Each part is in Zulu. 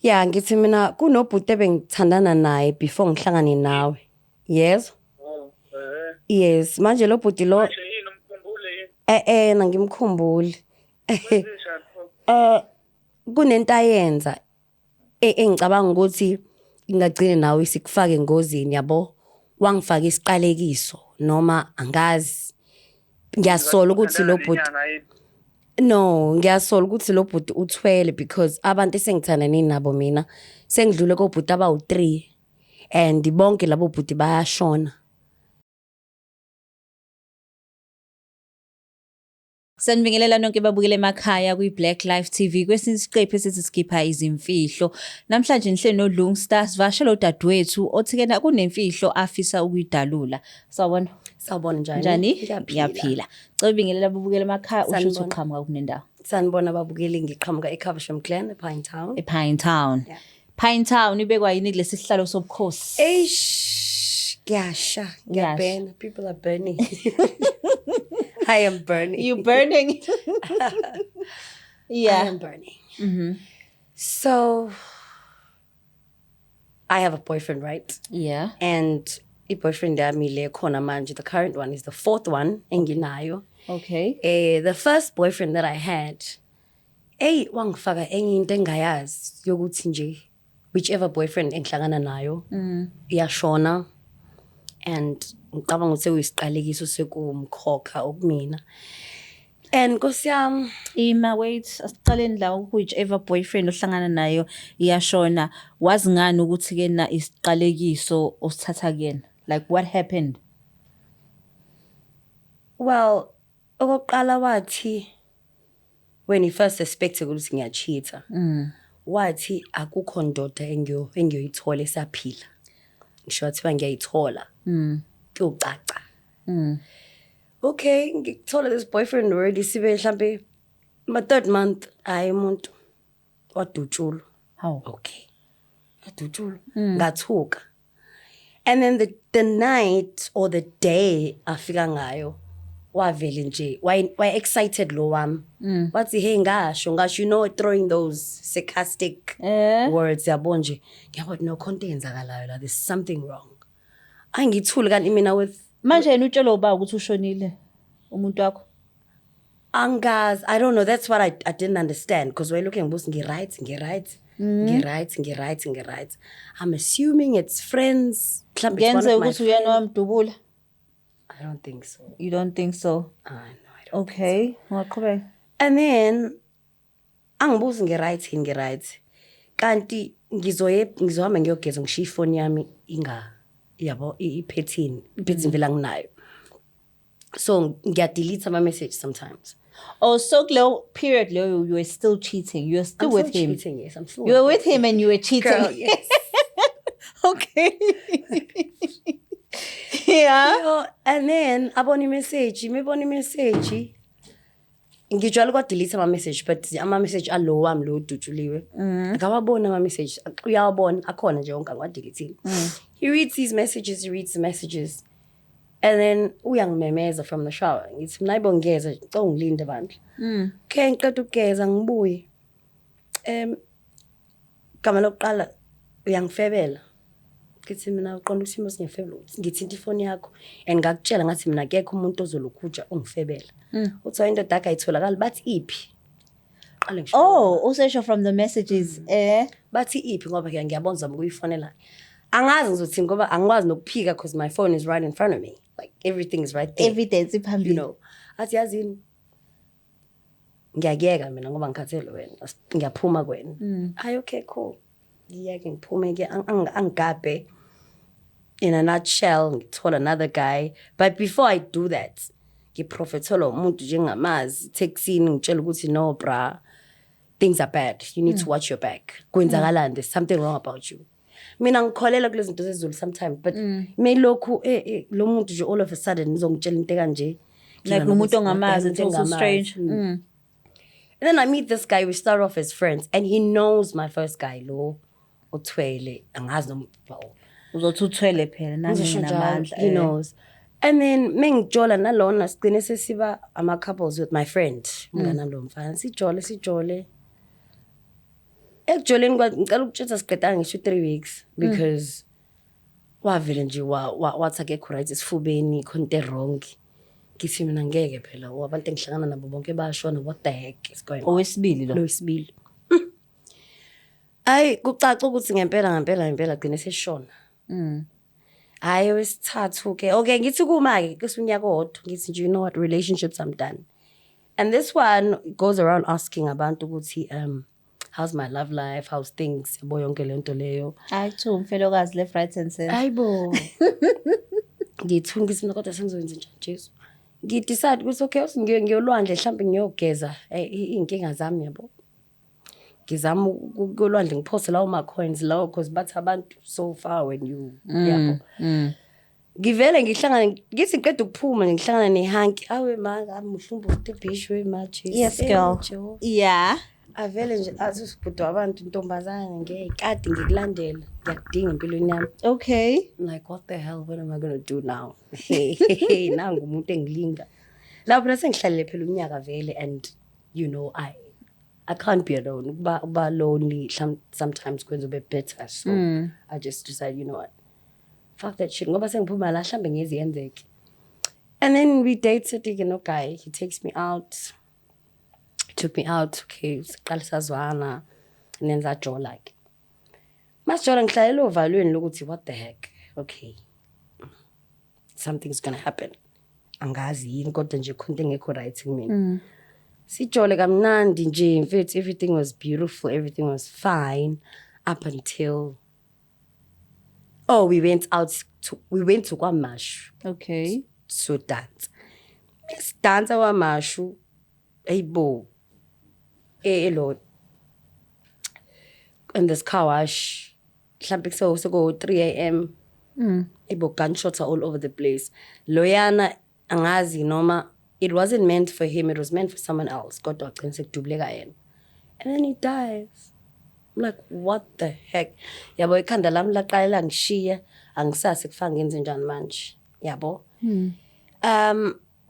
Ya, ngithi mina kunobhuti ebengithandana naye before ngihlangane nawe. Yezwa? Oh, eh. Yes, manje lo bhuti lo Manje yini umkhumbule yini? eh eh nangimkhumbuli. Kwenzenjani pho? Eh kunento ayenza engicabanga ukuthi ingagcine nawe isikufake engozini yabo. Wangifaka isiqalekiso noma angazi. Ngiyasola ukuthi lo bhuti Inyanga yini? No, ngiyasola ukuthi lo bhuti uthwele because abantu esengithandane nabo mina sengidlule kobhuti abawu-3 and bonke labo bhuti bayashona. Sanibingelela nonke babukele emakhaya kwi-Black Life TV kwesinye isiqephu esithi sikhipha izimfihlo. Namhlanje nihleli noLungstar sivakashela udadewethu othi kena kunemfihlo afisa ukuyidalula. Sawubona. Sawubona njani? Njani? Ngiyaphila. Ngiyaphila. Cela ubingelela ababukele emakhaya usho ukuthi Sanibona. uqhamuka kunendawo. Sanibona babukeli ngiqhamuka eCaversham Glen ePine Town. ePine Town. Yeah. Pine Town ibekwa yini kulesi sihlalo sobukhosi? Eish, kuyasha, ngiyabhena. People are burning. I am burning. You burning? I Yeah. am burning. So I have a boyfriend, right? Yeah. And i-boyfriend yami le khona manje, the current one is the fourth one enginayo. Okay. The first boyfriend that I had, ey wangifaka enye into engayazi yokuthi nje whichever boyfriend engihlangana nayo iyashona and ngicabanga ukuthi sekuyisiqalekiso sekuwumkhokha okumina. And Nkosi yami, Ima wait, asiqaleni la whichever boyfriend ohlangana nayo iyashona. Wazi ngani ukuthi ke na isiqalekiso osithatha kuyena? Like what happened? Well, okokuqala wathi when he first suspected ukuthi ngiyacheata, wathi akukho ndoda engiyoyithola esaphila. Ngisho wathiwa ngiyayithola. Kuyocaca. Okay, ngikuthola this boyfriend already sibe mhlambe my third month hayi umuntu wadutshulwa. How? Okay. Wadutshulwa. Ngathuka. And then the night or the day afika ngayo wavele nje why excited lo wami. Wathi hey ngasho ngasho, you know, throwing those sarcastic words yabo nje. Ngiyabona no khonto eyenzakalayo la, there's something wrong. Angithuli kanti mina with Manje yena utshela uba ukuthi ushonile umuntu wakho? Angazi, I don't know. That's what I didn't understand because we're looking ngibuza ngi-right, ngi-right, ngi-right, ngi-right, ngi-right. I'm assuming it's friends. Mhlambe it's one Kuyenzeka of my ukuthi uyena friends. wamdubula? I don't think so. You don't think so? No, I don't. Okay, ungaqhubeka. And then angibuzi ngi-right yini ngi-right. Kanti ngizohamba ngiyogeza ngishiye ifoni yami inga yabo iphethini, iphethini vele anginayo. So ngiyadelete ama message sometimes. Oh, so kuleyo period leyo you were still cheating. You were still I'm with still him. cheating, yes, I'm still You were with him and you were cheating. Girl, yes. Okay. Yeah. Yo, and then abona imessage, mebona imessage. Ngijwayele kwa delete ama message but ama message alo wami lo udutshuliwe. Akawabona ama message, uyawabona akhona nje wonke angiwadelete. He reads these messages, he reads the messages. And then uyangimemeza from the shower. Ngithi mina ayibo ngiyeza, ngicela ungilinde bandla. Okay, ngiqeda ukugeza ngibuye. Gama lokuqala uyangifebela. Ngithi mina uqonda ukuthi uma singifebela ngithinta ifoni yakho and ngakutshela ngathi mina akekho umuntu ozolokhuja ungifebela. Uthi hayi indoda yakhe ayitholakali bathi iphi? Qale ngisho. Oh, usesho from the messages. Bathi iphi ngoba ke ngiyabona zama ukuyifonela. Angazi ngizothini ngoba angikwazi nokuphika because my phone is right in front of me. Like everything is right there. Evidence iphambili. You know. Athi yazini ngiyakuyeka mina ngoba ngikhathele wena. Ngiyaphuma kuwena. Hayi okay cool. Ngiyeke ngiphume ke angigabhe. In a nutshell ngithola another guy, but before I do that ngiprofethelwa umuntu njengamazi taxini ngitshela ukuthi no bra, things are bad, you need to watch your back, kwenzakalani, there's something wrong about you. Mina ngikholela kulezi zinto zezulu sometimes, but melokhu lo muntu nje all of a sudden ngizongitshela into kanje Like umuntu ongamazi, it's also strange. And then I meet this guy, we start off as friends, and he knows my first guy lo uthwele, angazi noma Uzothi uthwele phela nami Ngizosho njalo, nginamandla. he knows. And then mengijola nalona sigcine sesiba ama couples with my friend. Umngane lo mfana sijole sijole. Ekujoleni ngicela ukutshela, siqedanga ngisho 3 weeks because wavele nje wathi akekho right esifubeni, khona into wrong. Ngithi mina ngeke phela, abantu engihlangana nabo bonke bayashona, what the heck is going on? Owesibili lo? Lo wesibili. Hayi, kucaca ukuthi ngempela ngempela ngempela gcine seshona. Hayi, wesithathu ke, okay, ngithi kuma ke kusunyaka owodwa, ngithi nje, you know what, relationships, I'm done. And this one goes around asking abantu ukuthi how's my love life, how's things, yabo, yonke lento leyo. Hayi, kuthiwa umfelokazi left, right and center. Hayibo, ngithuka, ngithi mina kodwa sengizoyenza njani, Jesu? Ngidecide ukuthi okay, ngiyolwandle mhlawumbe ngiyogeza iy'nkinga zami, yabo. Ngizama kuyolwandle, ngiphose lawo ma-coins lawo, cause bathi abantu so far when you, yabo. Ngivele ngihlangane, ngithi ngiqeda ukuphuma nje, ngihlangana nehanki. Awe ma, amuhle umbuto ebhishi, we ma, Jesu. Yes, Eh, girl. Jehova. Avele nje athi usibhuti wabantu, ntombazane, ngekade ngikulandela, ngiyakudinga empilweni yami. I'm like, what the hell, what am I gonna do now? Hey, nangu umuntu engilinga. Lapho phela sengihlalele phela unyaka vele and I can't be alone. Ukuba lonely sometimes kwenza ube bitter. So I just decided, you know what? Fuck that shit. Ngoba sengiphuma la, mhlambe ngeze yenzeke. And then we dated, guy. He takes me out. He took me out. Okay, siqala sazwana. And then sajola ke. Masijola ngihlalele ovalweni lokuthi what the heck? Okay. Something's gonna happen. Angazi yini, kodwa nje khona into engekho right kumina. Sijole kamnandi nje mfethu, everything was beautiful, everything was fine up until, oh, we went to KwaMashu to dance. Sidansa KwaMashu, ayibo. Elo in this car wash, mhlambe seko 3 a.m. Ayibo, gunshots are all over the place. Loyana angazi noma it wasn't meant for him, it was meant for someone else. Kodwa wagcina sekudubuleka yena. And then he dies. I'm like, what the heck? Yabo, ikhanda lami laqala langishiya, angisasi kufaka ngenze njani manje. Yabo.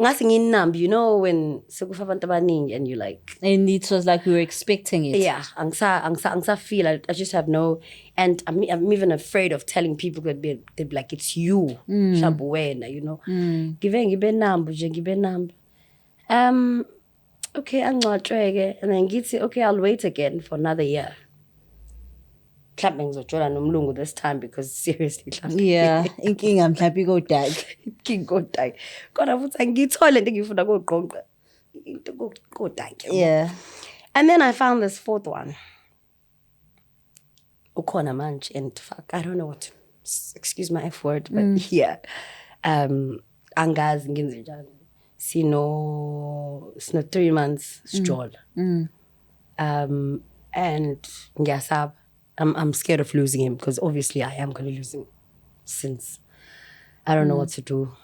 Ngathi nginambi, when sekufa abantu abaningi and you like And it was like you were expecting it. Yeah, angisa feel I just have no, and I'm even afraid of telling people that they'd be like, it's you. Mhlawumbe wena. Ngive ngibe nambu nje, ngibe nambu. Okay, angcwatshwe-ke and then ngithi okay, I'll wait again for another year. Mhlawumbe ngizojola nomlungu this time because seriously, mhlawumbe Yeah, inkinga mhlawumbe ikodaki. inkinga kodaki. Kodwa futhi angiyithole into engiyifuna kogqonqa. Into kodaki. And then I found this fourth one. Ukhona manje and fuck, I don't know what to, excuse my F word, but yeah. Angazi ngenze njani. Sino 3 months sijola. And ngiyasaba. I'm scared of losing him because obviously I am going to lose him since I don't know what to do.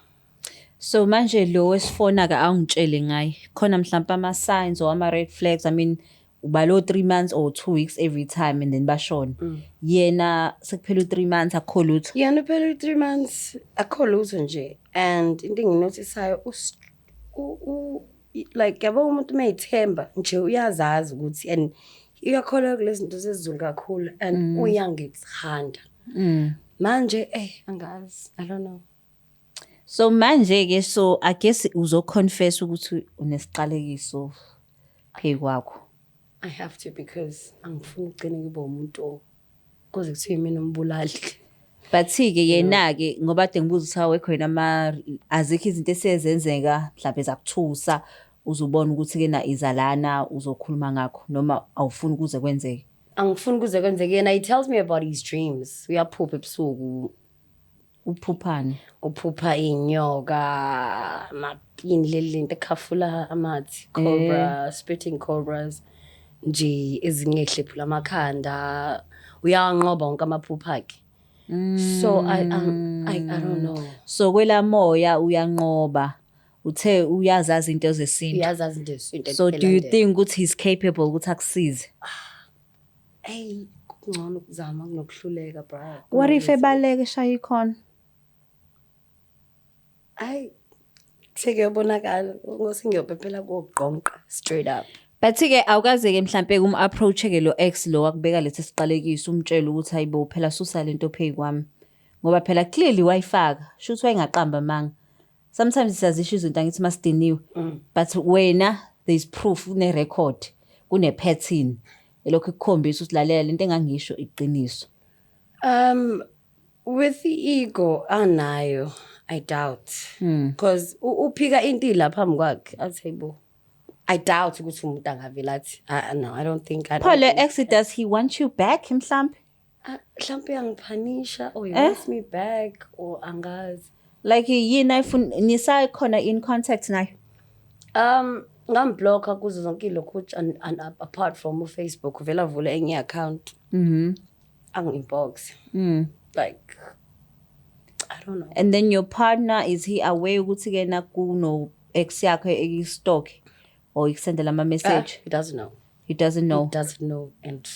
So manje lo wesifona ke, awungitshele ngaye. Khona mhlawumbe ama signs or ama red flags. I mean, uba lo 3 months or 2 weeks every time and then bashona. Yena sekuphela u3 months, akukho lutho. Yena uphela 3 months, akukho lutho nje, and into enginotisayo like, yabo, umuntu mayithemba nje uyazazi ukuthi and uyakholelwa kulezi zinto zezulu kakhulu and uyangithanda. Manje angazi, I don't know. So manje ke, so I guess uzoconfess ukuthi unesiqalekiso phezu kwakho. I have to because angifuni ukugcina ngibe umuntu kuze kuthiwe mina umbulali. But ke yena ke, ngoba kade ngibuza ukuthi awekho yena ama azikho izinto esezenzeka mhlawumbe zakuthusa, uzubona ukuthi ke na iza lana uzokhuluma ngakho, noma awufuni kuze kwenzeke? Angifuni kuze kwenzeke. Yena, he tells me about his dreams. Uyaphupha ebusuku. Uphuphani? Uphupha iy'nyoka, mapini, leli lento ekhafula amathi, cobra, spitting cobras nje, ezinye ey'hlephula amakhanda. Uyawanqoba wonke amaphupho akhe, so I don't know. So kwelamoya uyanqoba, uthe uyazazi into zesintu. Uyazazi into zesintu. So do you think ukuthi he's capable ukuthi akusize? Eyi, kungcono ukuzama kunokuhluleka, bra. What if ebaleka, eshaya ikhona? Hayi, sekuyobonakala ngose ngiyophephela kogqonqa straight up. But-ke awukaze-ke mhlampe kum-approach-ke lo ex lo wakubeka lesi siqalekiso umtshele ukuthi hayibo phela susa lento phezu kwami. Ngoba phela clearly wayifaka, shuthi wayengaqamba amanga. Sometimes siyazisho izinto angithi masidiniwe. But wena there is proof, kune-record, kune-pattern elokhu ikukhombisa ukuthi lalela lento engangisho iqiniso. With the ego anayo, I doubt. Because uphika into ila phambi kwakhe athi hayibo. I doubt ukuthi umuntu angavela athi ah, no, I don't think I Pho don't le think. ex does he want you back mhlampe? Ah, mhlampe uyangiphanisha or he Eh? wants me back or angazi. Like yini ayifuna nisakhona in contact naye? Ngamblocka kuzo zonke ilokhu and apart from uFacebook vela vula enye account. Angi-inbox. Like I don't know. And then your partner, is he aware ukuthi ke na kuno ex yakho eyi-stalk or ikusendela ama message? He doesn't know. He doesn't know. He doesn't know and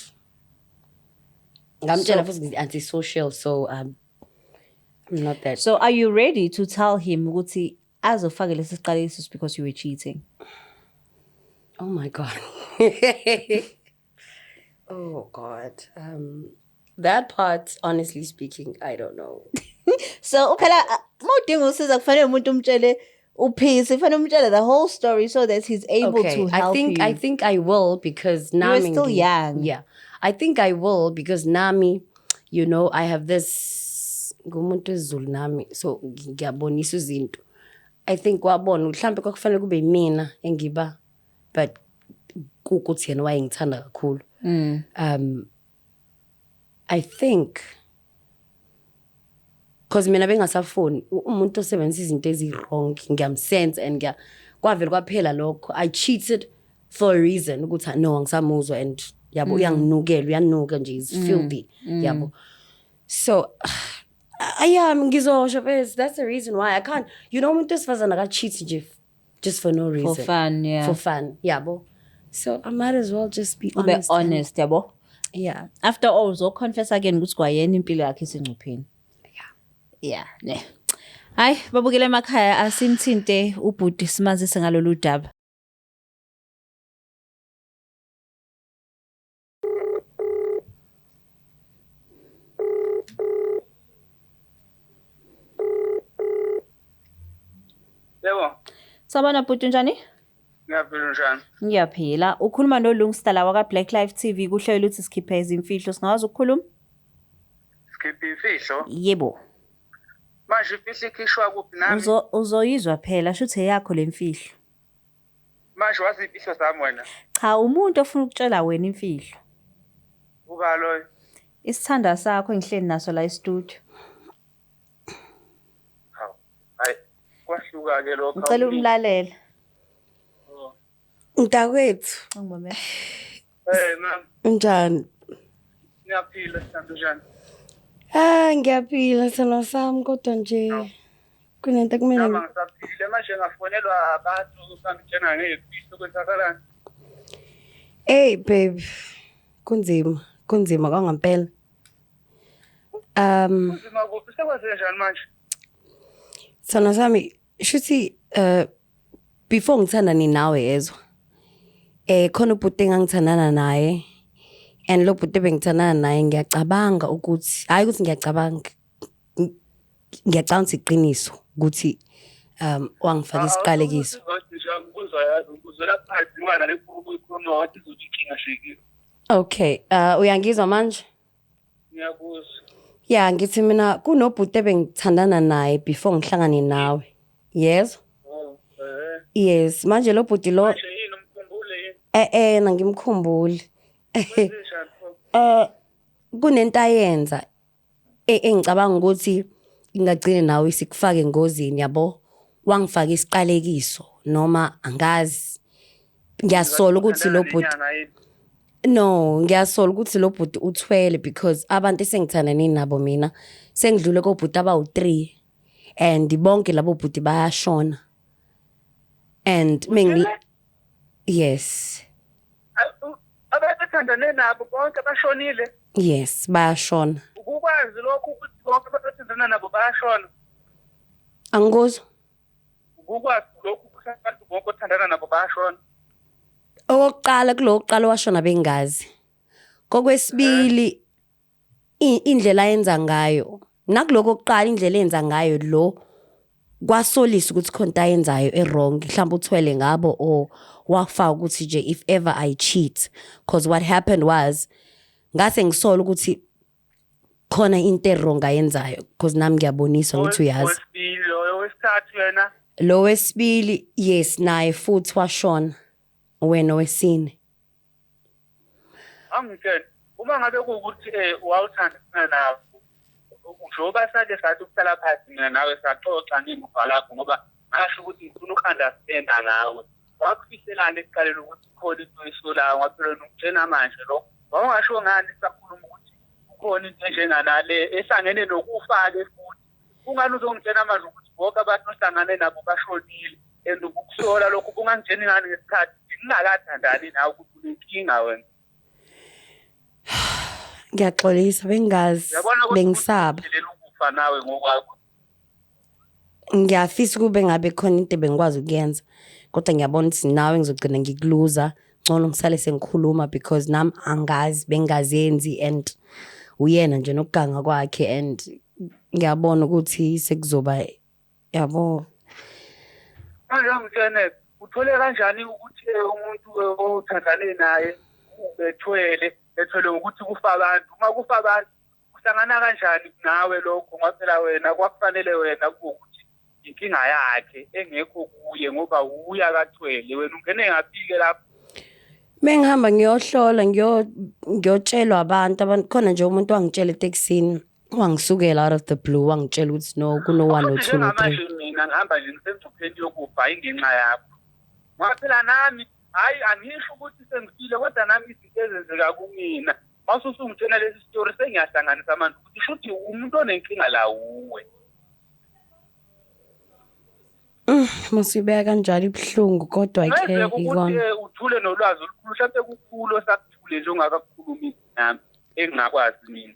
ngamtshela futhi ngi-antisocial so I'm not that. So are you ready to tell him ukuthi azofake lesi siqalekiso because you were cheating? Oh my God. Oh God. That part, honestly speaking, I don't know. So phela mawudinga usiza kufanele umuntu umtshele uphisi, kufanele umtshele the whole story so that he's able to help I think you. I think I will because You were nami still young. Yeah. I think I will because nami, you know, I have this ngumuntu wesiZulu nami so ngiyabonisa izinto. I think wabona mhlambe kwakufanele kube mina engiba but kukuthi yena wayengithanda kakhulu. I think because mina bengasafuni umuntu osebenzisa izinto ezi-wrong ngiyamsense and ngiya kwavele kwaphela lokho. I cheated for a reason ukuthi no angisamuzwa and yabo uyanginukela uyanuka nje is filthy yabo. So ayami ngizosho first that's the reason why I can't, you know, umuntu wesifazane aka-cheat nje just for no reason. For fun, yeah. For fun, yabo. So I might as well just be Ube honest. honest, yabo. Yeah. After all uzoconfess again ukuthi kwayena impilo yakhe isengcupheni. Yeah, ne. Hayi, babukele emakhaya asimthinte ubhuti simazise ngalolu daba. Yebo, Sabona bhuti unjani? Ngiyaphila njani? Ngiyaphila. Ukhuluma noLungstar la waka Black Life TV kuhlelo ukuthi sikhiphe izimfihlo. Singakwazi ukukhuluma? Sikhiphe imfihlo. Yebo. Manje imfihlo ikhishwa kuphi nami? Uzoyizwa phela shuthi eyakho lemfihlo. Manje wazi imfihlo zami wena? Cha, umuntu ofuna ukutshela wena imfihlo. Uba loyo. Isithanda sakho engihleli naso la e-studio. Hawu. Hayi, kwahluka ke lokho. Ngicela umlalele. Mntakwethu, Ungibamele. Eh, ma'am, unjani? ngiyaphila sithando njani? Ah, ngiyaphila sithando sami kodwa nje kunento kumele Nami angisaphile manje ngafonelwa abantu bangitshena ngey'mfihlo kwenzakalani? Hey babe, kunzima, kunzima kwangempela. Kunzima kuphi? Sekwenze njani manje? Sithando sami, shuthi before ngithandane nawe yezwa. Khona ubhuti engangithandana naye and lo bhuti ebengithandana naye ngiyacabanga ukuthi hayi ukuthi ngiyacabanga ngiyacabanga ukuthi iqiniso ukuthi wangifaka isiqalekiso. Ngikuzwa yazi, ngikuzwela phansi ngoba nale nkulumo oyikhuluma wathi izothi inkinga shekile. Okay, uyangizwa manje? Ngiyakuzwa. Yeah, ngithi mina kunobhuti ebengithandana naye before ngihlangane nawe. Yezwa? Oh, eh. Yes, manje lo bhuti lo Manje yini umkhumbule yini? Ngimkhumbuli. Kwenzenjani pho? Kunento ayenza engicabanga ukuthi ingagcine nawe isikufake engozini yabo. Wangifaka isiqalekiso noma angazi. Ngiyasola ukuthi lo bhuti No, ngiyasola ukuthi lo bhuti uthwele because abantu esengithandane nabo mina sengidlule kobhuti abawu-3 and bonke labo bhuti bayashona. And mengi Yes. Abathandane nabo bonke bashonile. Yes, bayashona. Ukukwazi lokho ukuthi bonke abathandana nabo bayashona. Angikuzwa. Ukukwazi lokho ukuthi abantu bonke othandana nabo bayashona. Okokuqala kulo wokuqala washona bengazi. Kokwesibili indlela ayenza ngayo nakuloko okuqala indlela enza ngayo lo kwasolisa ukuthi khona into ayenzayo e-wrong mhlawumbe uthwele ngabo or wafaka ukuthi nje if ever I cheat, because what happened was ngase ngisola ukuthi khona into e-wrong ayenzayo because nami ngiyaboniswa ngithi uyazi. Wesibili loyo, wesithathu yena? Lo wesibili, yes, naye futhi washona. Wena wesine. Angitshele, uma ngabe kuwukuthi wawuthandana nabo, njengoba sake sathi ukuhlala phansi mina nawe saxoxa ngemuva lakho, ngoba ngasho ukuthi ngifuna uku-understanda ngawe, wakufihlelani ekuqaleni ukuthi khona into oyisolayo? Ngoba phela ungitshena manje lo, wawungasho ngani sakhuluma ukuthi kukhona into enjenganale ehlangene nokufa-ke? Futhi kungani uzongitshena manje ukuthi bonke abantu ohlangane nabo bashonile and ukukusola lokhu? Kungangitsheni ngani ngesikhathi ngingakathandani nawe ukuthi unenkinga wena? Ngiyaxolisa, bengingazi. Uyabona ukuthi Bengisaba. uzithelela ukufa nawe ngokwakho. Ngiyafisa ukube ngabe khona into ebengikwazi ukuyenza, kodwa ngiyabona ukuthi nawe ngizogcina ngikuluza. Ngcono ngisale sengikhuluma because nami angazi, bengingazenzi and uyena nje nokuganga kwakhe and ngiyabona ukuthi sekuzoba, yabo. Manje angitshene, uthole kanjani ukuthi umuntu othandane naye ubethwele, ethwele ukuthi kufa abantu? Uma kufa abantu kuhlangana kanjani nawe lokho? Ngoba phela wena kwakufanele wena kuwukuthi inkinga yakhe engekho kuye, ngoba uya kathwele, wena ungene ngaphi-ke lapho? Mengihamba ngiyohlola, ngiyotshelwa abantu khona nje, umuntu wangitshela etekisini, wangisukela out of the blue, wangitshela ukuthi no, kuno one, no Futhi two, no three. njengamanje mina ngihamba nje ngisengcupheni yokufa ingenxa yakho, ngoba phela nami, hhayi, angisho ukuthi sengifile, kodwa nami izinto ezenzeka kumina, mawususungitshena lesi story, sengiyahlanganisa manje ukuthi shuthi umuntu onenkinga la uwe. Masibeka kanjalo, ibuhlungu, kodwa ke Kungenzeka ukuthi ikona. Uthule nolwazi olukhulu, mhlawumbe kukhulu osakuthule nje ongakakukhulumi nami engingakwazi mina.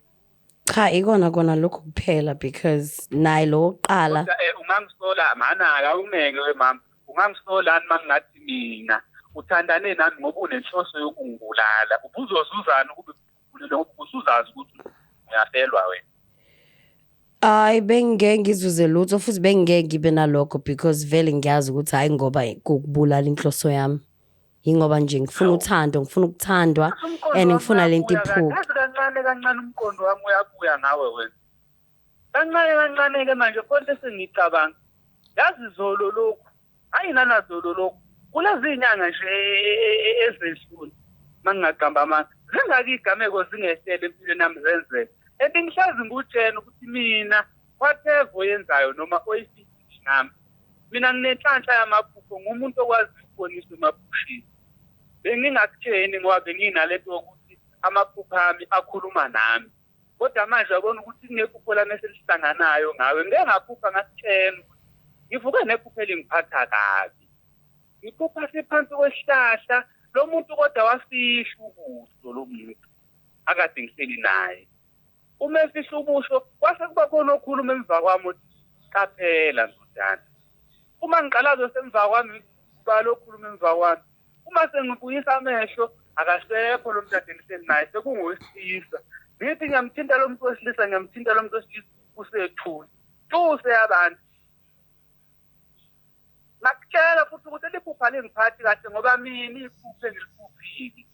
Cha, ikona kona lokho kuphela because naye lo wokuqala. Kodwa ungangisola mana-ke, awumeke we mama, ungangisolani uma ngingathi mina uthandane nami ngoba unenhloso yokungibulala? Ubuzozuzani ukube ubulele, ngoba usuzazi ukuthi uyafelwa wena? Hayi, bengingeke ngizuze lutho futhi bengingeke ngibe nalokho because vele ngiyazi ukuthi hhayi ngoba kukubulala inhloso yami. Yingoba nje ngifuna uthando, ngifuna ukuthandwa Umqondo and wami ngifuna lento uyabuya iphuke. Yazi, kancane kancane umqondo wami uyabuya ngawe wena, kancane kancane-ke manje konke sengicabanga. Yazi zolo lokhu, hayi nanazolo lokhu, kulezi iy'nyanga nje ezedlule, uma ngingaqamba amanga, zingaki iy'gameko zingehlele empilweni yami zenzeka, and ngihlezi ngikutshena ukuthi mina whatever oyenzayo noma oyifihlishi nami, mina nginenhlanhla yamaphupho, ngumuntu okwazi ukubonisa emaphushini. Bengingakutsheni ngoba benginalento yokuthi amaphupho ami akhuluma nami, kodwa manje uyabona ukuthi kunephupho lami eselihlanganayo ngawe. Ngike ngaphupha ngasitshena ukuthi ngivuke nephupho elingiphatha kabi. Ngiphupha siphansi kwesihlahla, lo muntu kodwa wafihla ubuso, lo muntu akade ngihleli naye. Uma efihla ubuso, kwase kuba khona okhuluma emva kwami uthi, "Qaphela ndodana." Uma ngiqalaza semva kwami, ubala okhuluma emva kwami. Uma sengibuyisa amehlo, akasekho lo muntu ade ngihleli naye, sekungowesilisa. Ngithi ngiyamthinta lo muntu wesilisa, ngiyamthinta lo muntu wesilisa, usethule tuse abantu. Ngakutshela futhi ukuthi liphupha lingiphathi kahle, ngoba mina iphupho engiliphuphile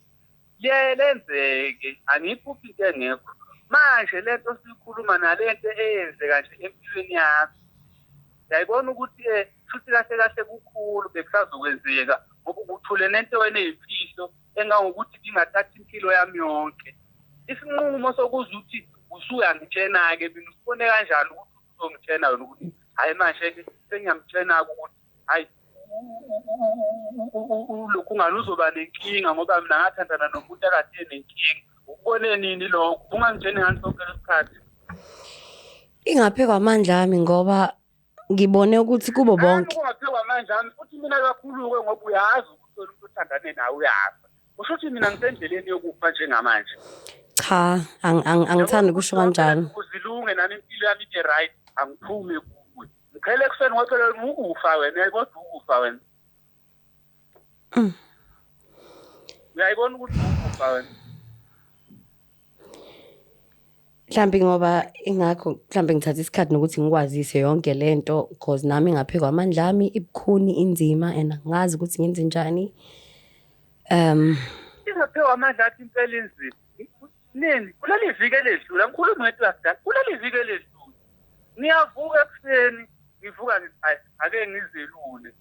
liyaye lenzeke, angiyiphuphi into engekho. Manje lento siyikhuluma nalento eyenzeka nje empilweni yami, ngiyayibona ukuthi futhi kahle kahle kukhulu bekusazokwenzeka, ngoba ubuthule nento wena eyimfihlo engangokuthi ngingathatha impilo yami yonke. Isinqumo sokuza ukuthi usuyangitshena-ke mina, usibone kanjani ukuthi uzongitshena wena ukuthi hhayi, manje-ke sengiyamtshena-ke ukuthi hhayi, lokhu ungani uzoba nenkinga, ngoba mina ngathandana nomuntu akade enenkinga? Ukubone nini lokho? Ungangitsheni ngani sonke lesikhathi? Ingaphe kwamandla ami ngoba ngibone ukuthi kubo bonke. Kungaphe kwamandla ami futhi mina kakhulu-ke, ngoba uyazi ukuthi wena umuntu othandane nawe uyafa. Kusho ukuthi mina ngisendleleni yokufa njengamanje. Cha, angithandi ukusho kanjalo. Ukuze ilunge nami impilo yami ibe right, angiphume kuwe. Ngiqhele ekuseni ngoba phela ukufa wena, kodwa ukufa wena. Uyayibona ukuthi uvuka wena. Mhlambi ngoba ingakho mhlambe ngithatha isikhathi nokuthi ngikwazise yonke lento cause nami ngaphekwa amandla ami ibukhuni inzima and angazi ukuthi ngenze njani. Ingaphewa amandla athi impela inzima. Nini kuleli viki eledlula ngikhuluma ngento yakudala kuleli viki eledlula. Ngiyavuka ekuseni ngivuka ngithi hayi ake ngizelule.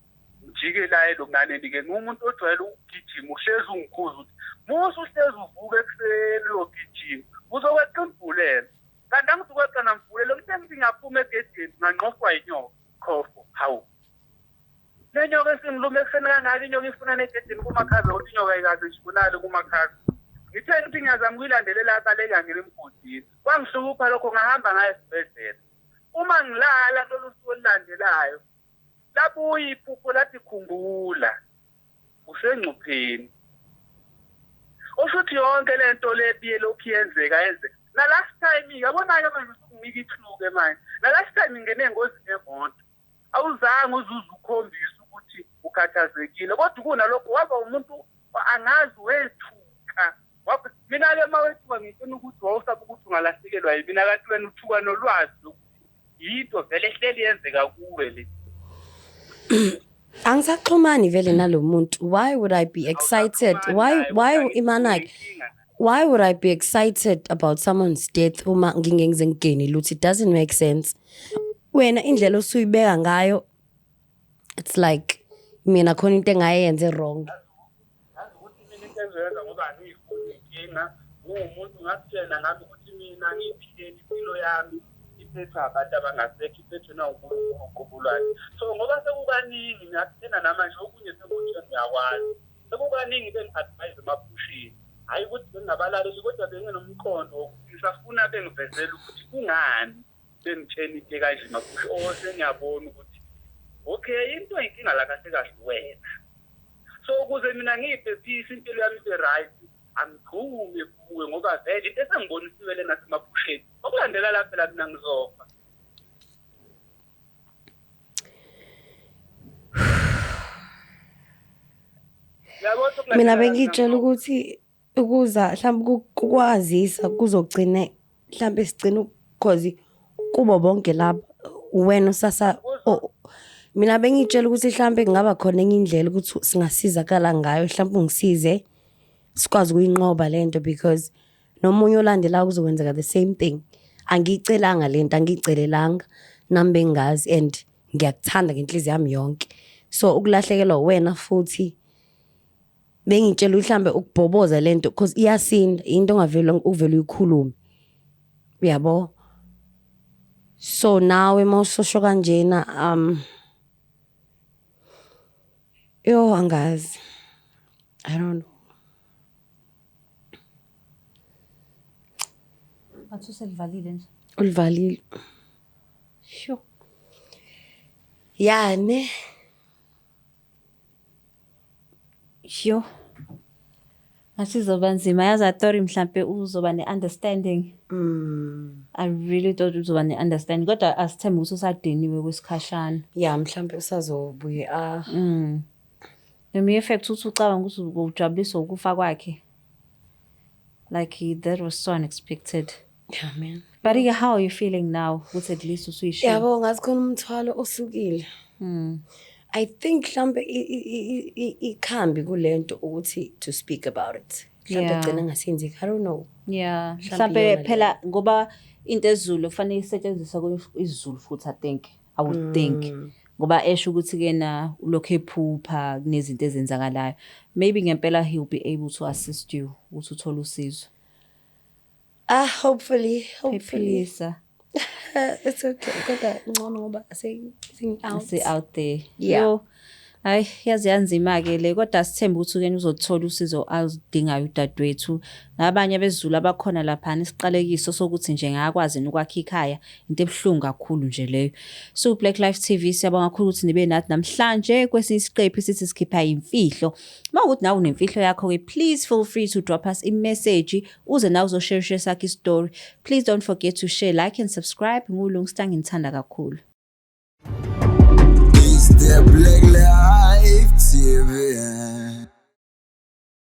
Ngijike la elonganeni-ke ngiwumuntu ojwayele ukugijima uhlezi ungikhuza ukuthi musa uhlezi uvuka ekuseni uyogijima uzokweqa imvulela kanti angizukweqa namvulelo ngithe ngithi ngiyaphuma egedeni nganqofwa yinyoka khofo hawu le nyoka esingilume ekuseni kangaka inyoka ifuna negedeni kumakhaza ukuthi inyoka ayikaze nje ibonakale kumakhaza ngithe ngithi ngiyazama ukuyilandelela abaleka ngene emgodini kwangihlupha lokho ngahamba ngaye esibhedlela uma ngilala lolu suku olulandelayo Labuya iphupho lathi khumbula usengcupheni. Usho ukuthi yonke le nto le ebiyelokhu yenzeka yenzeka. Na last time yabona-ke manje usunginika i-clue-ke manje. Na last time ngingene engozini yemoto. Awuzange uzuze ukhombise ukuthi ukhathazekile kodwa kunalokho waba umuntu angazi wethuka. Mina-ke uma wethuka ngitshena ukuthi wawusaba ukuthi ungalahlekelwa yimina kanti wena uthuka nolwazi lokuthi yinto vele ehleli yenzeka kuwe le. Angisaxhumani vele nalo muntu. Why would I be excited? Why imanaki? Why would I be excited about someone's death uma ngingeke ngize ngigene lutho? It doesn't make sense. Wena indlela osuyibeka ngayo it's like mina khona into engayenze wrong. Yazi ukuthi mina into engizoyenza ngoba angiyifuni inkinga ngiwumuntu ngakutshela ngami ukuthi mina ngiyiphilele impilo yami iphethwe abantu abangasekho iphethwe nawuNkulunkulu uqobo lwakhe. So ngoba sekukaningi ngiyakutshela namanje okunye sengikutshela uyakwazi. Sekukaningi bengi-advise emaphusheni. Hhayi ukuthi bengingabalaleli kodwa benginomqondo wokuthi ngisafuna bengivezele ukuthi kungani bengitshena into ekanje emaphusha. Oh sengiyabona ukuthi okay into eyinkinga la kahle kahle wena. So ukuze mina ngiyiphephise impilo yami ibe right angigxume kuwe ngoba vele into esengibonisiwe lena semaphusheni okulandela la phela mina ngizofa. Uyabona ukuthi Mina okulandela la mina bengitshela ngizofa. ukuthi ukuza mhlawumbe kukwazisa kuzogcine mhlawumbe sigcine cause kubo bonke laba wena usasa mina bengitshela ukuthi mhlawumbe kungaba khona enye indlela ukuthi singasizakala ngayo mhlawumbe ungisize sikwazi ukuyinqoba lento because nomunye olandelayo kuzokwenzeka the same thing. Angiyicelanga lento, angiyicelelanga nami bengingazi and ngiyakuthanda ngenhliziyo yami yonke. So ukulahlekelwa wena futhi bengitshela mhlambe ukubhoboza lento because iyasinda into ongavele uvele uyikhulume. Uyabo? So nawe mawusosho kanjena yo angazi. I don't know. Bathi uselivalile nje. Ulivalile. Sure. Ya ne. Sure. Ngathi izoba nzima yazi I thought mhlampe uzoba ne-understanding. I really thought uzoba ne-understanding kodwa asithembe ukuthi usadiniwe kwesikhashana. Ya mhlambe usazobuye ah Noma i-effect uthi ucabanga ukuthi ujabuliswa ukufa kwakhe. Like that was so unexpected. Yeah man. But ke how are you feeling now? Ukuthi at least usuyishiya. Yabo ngathi khona umthwalo osukile. I think mhlambe ikhambi kulento ukuthi to speak about it. Mhlambe gcina ngasenzeki. I don't know. Yeah. Mhlambe Mhlambe iyona phela ngoba into esiZulu kufanele isetshenziswe isiZulu futhi I think. I would think. Ngoba esho ukuthi ke na ulokhu ephupha kunezinto ezenzakalayo. Maybe ngempela he'll be able to assist you ukuthi uthole usizo. Ah hopefully, hopefully. Phephisa. It's okay. Kodwa ngcono ngoba seng out. Se out there. Yeah. Yo. Hayi yazi yanzima ke le kodwa sithembe ukuthi ke uzothola usizo aludingayo udadewethu nabanye abezulu abakhona lapha isiqalekiso sokuthi nje ngakwazi ukwakha ikhaya into ebuhlungu kakhulu nje leyo. So Black Life TV siyabonga kakhulu ukuthi nibe nathi namhlanje kwesinye isiqephu sithi sikhipha imfihlo. Mawukuthi nawe unemfihlo yakho ke please feel free to drop us a message uze nawe uzoshare sakhe story. Please don't forget to share, like and subscribe. Ngulungsta ngithanda kakhulu. It's the Black Life TV.